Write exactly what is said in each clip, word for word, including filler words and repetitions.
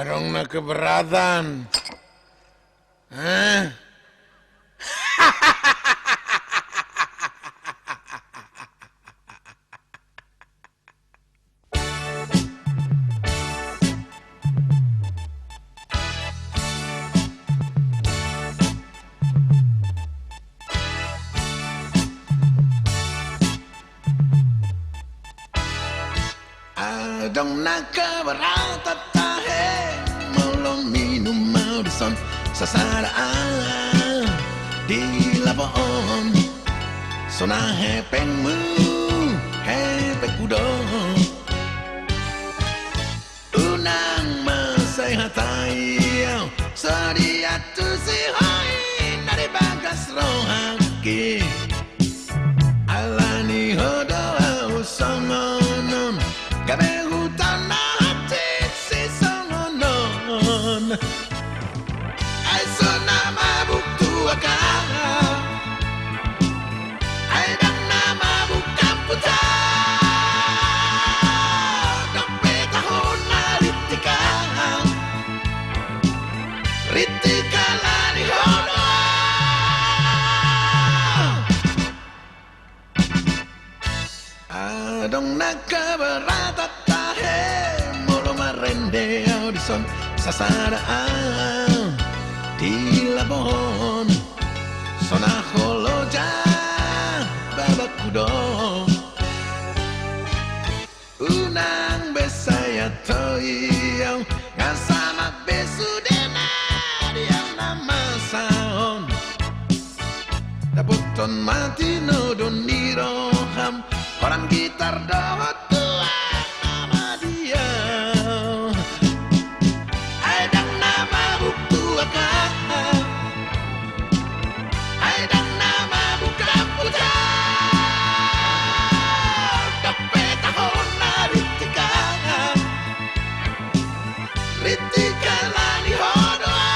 Adong na keberatan. Eh? Adong na keberatan tahe, molo minum au dison sasada au di lapo on. Sonang hepengmu, hepengku do. Unang mansai hatai au, so diantusi ho i na di bagas rohangki. Alani ho do au songon on, gabe hutau na hansit sisongon on. Ai so na mabuk tu angka, ai ndang na mabuk hamput au. Dope tahu na rintik au, rintik alani ho do au. Adong na keberatan tahe, molo marende au dison sasada au di lapo on. Sonang holoja babakku do. Unang be sai hatoi au, nga samat be sude na di au na masa on. Dapothon ma tinodo ni roham, holan gitar dohot tuak na madia. Ai ndang na mabuk tu angka, ai ndang na mabuk hamput au. Dope tahu na rintik au, rintik alani ho do au.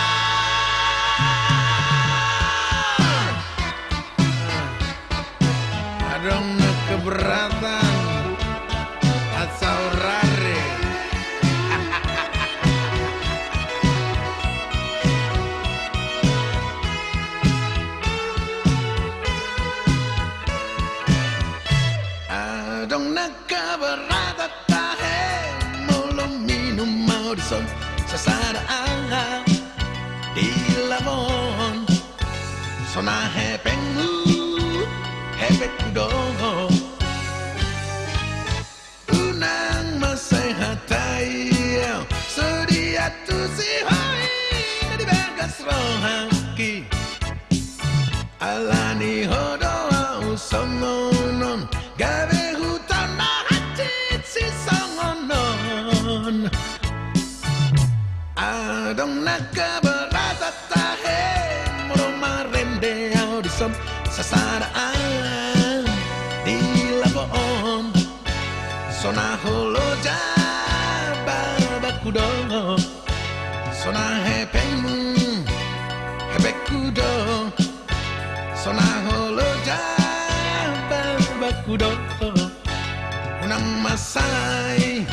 Adong na keberatan, asa urare. Adong na keberatan tahe, molo minum au dison sasada au di lapo on. Sonang hepengmu, hepengku do. Unang mansai hatai au, so diantusi ho i na di bagas rohangki. Alani ho do au songon on, gabe hutau na hansit sisongon on. Adong na keberatan tahe, molo marende au dison sasada au di lapo on. Sonang holoja babakku do, sonang hepengmu, hepengku do. Sonang holoja babakku do, unang mansai